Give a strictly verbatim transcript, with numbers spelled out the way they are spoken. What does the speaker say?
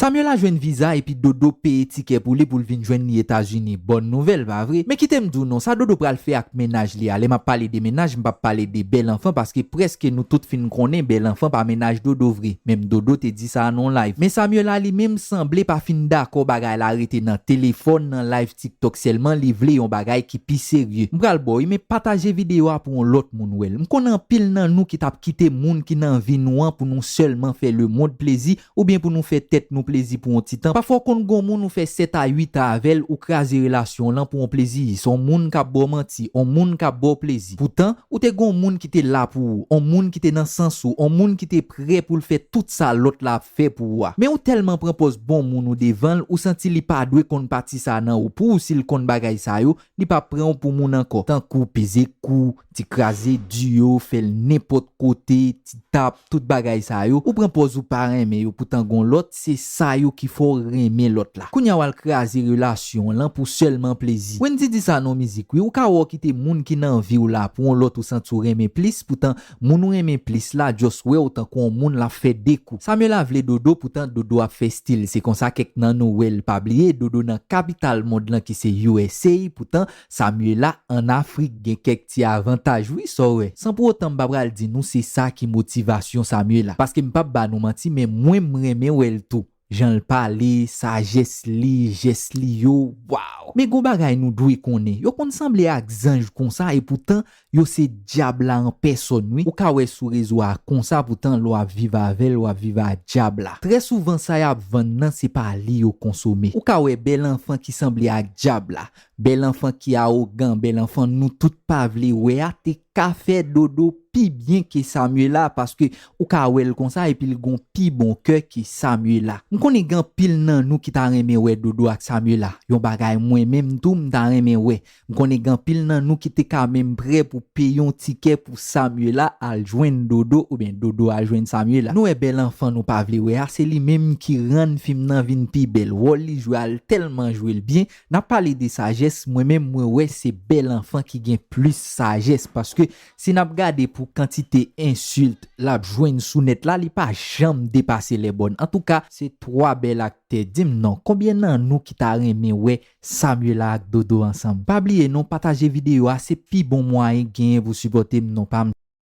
Samuela jwenn viza epi Dodo peye tikè pou li pou l vin jwenn li Etazini. Bòn nouvèl, pa vre? Men kite m di w non, sa Dodo pral fè ak mennaj li a. Lè m ap pale de mennaj, m p ap pale de bèl anfan, paske prèske nou tout fin konnen bèl anfan pa mennaj Dodo vre. Menm Dodo te di sa nan yon live. Men Samuela li menm sanble pa fin dakò bagay la rete nan telefòn, nan live TikTok sèlman, li vle yon bagay ki pi serye. M pral ba w, men pataje videyo a pou yon lòt moun wè l. M konnen anpil nan nou ki t ap kite moun ki nan vi nou an pou nou sèlman fè lemonn plezi oubyen pou nou fè tèt nou plezi pou yon ti tan. Pafwa w konn gon moun ou fè sèt a uit an avè l, ou kraze relasyon w lan pou yon pleziyis, yon moun k ap ba w manti, yon moun k ap ba w plezi. Poutan, ou te gon moun ki te la pou ou, yon moun ki te nan sans ou, yon moun ki te prè pou l fè tout sa lòt la ap fè pou ou a. Men ou tèlman pran pòz bon moun ou devan l, ou santi li pa dwe konn pati sa nan ou. Pou ou, si l konn bagay sa yo, li p ap pran w pou moun ankò. Tankou peze kou, ti kraze di yo, fè l nenpòt kote, ti tap, tout bagay sa yo. Ou pran pòz ou pa renmen yo, poutan gon lòt, se sa yo ki fè w renmen lòt la. Kounye a w al kraze relasyon w lan pou sèlman plezi. Wendy di sa nan mizik wi, ou ka wè w kite moun ki nan vi w la pou yon lòt ou santi w renmen plis, poutan moun ou renmen plis la just wè w tankou yon moun l ap fè de kou. Samuela vle Dodo, poutan Dodo ap fè stil. Se konsa kèk nan nou wè l. Pa bliye, Dodo nan kapital mond lan ki se U S A, poutan Samuela ann Afrik gen kèk ti avantaj wi, sa w wè. San pou otan m pa pral di nou se sa ki motivasyon Samuela. Paske m p ap ba nou manti, men mwen m renmen wè l tou. Jan l pale, sajès li, jès li yo, waw! Men gon bagay nou dwe konnen. Yo konn sanble ak zanj konsa, epoutan, yo se dyab la an pèsòn wi. Ou ka wè sou rezo a konsa, poutan lè w ap viv avè l, w ap viv a dyab la. Trè souvan sa y ap vann nan, se pa li yo konsome. Ou ka wè bèl anfan ki sanble ak dyab la. Bèl anfan ki awogan, bèl anfan nou tout pa vle wè a, te ka fè Dodo pi byen ke Samuela, paske ou ka wè l konsa epi l gon pi bon kè ke Samuela. M konnen gen anpil nan nou ki ta renmen wè Dodo ak Samuela. Yon bagay mwen menm tou m ta renmen wè. M konnen gen anpil nan nou ki te ka menm prè pou peye yon tikè pou Samuela al jwenn Dodo oubyen Dodo al jwenn Samuela. Nou wè bèl anfan nou pa vle wè a, se li menm ki rann fim nan vin pi bèl. Wòl li jwe a, l tèlman jwe l byen. N ap pale de sajès, mwen menm mwen wè se bèl anfan ki gen plis sajès, paske si n ap gade pou kantite ensilt l ap jwenn sou nèt la, li pa janm depase lè bòn. Antouka, se twa bèl aktè. Di m non, konbyen nan nou ki ta renmen wè Samuela ak Dodo ansanm? Pa bliye non, pataje videyo a, se pi bon mwayen genyen pou sipòte m non, pa m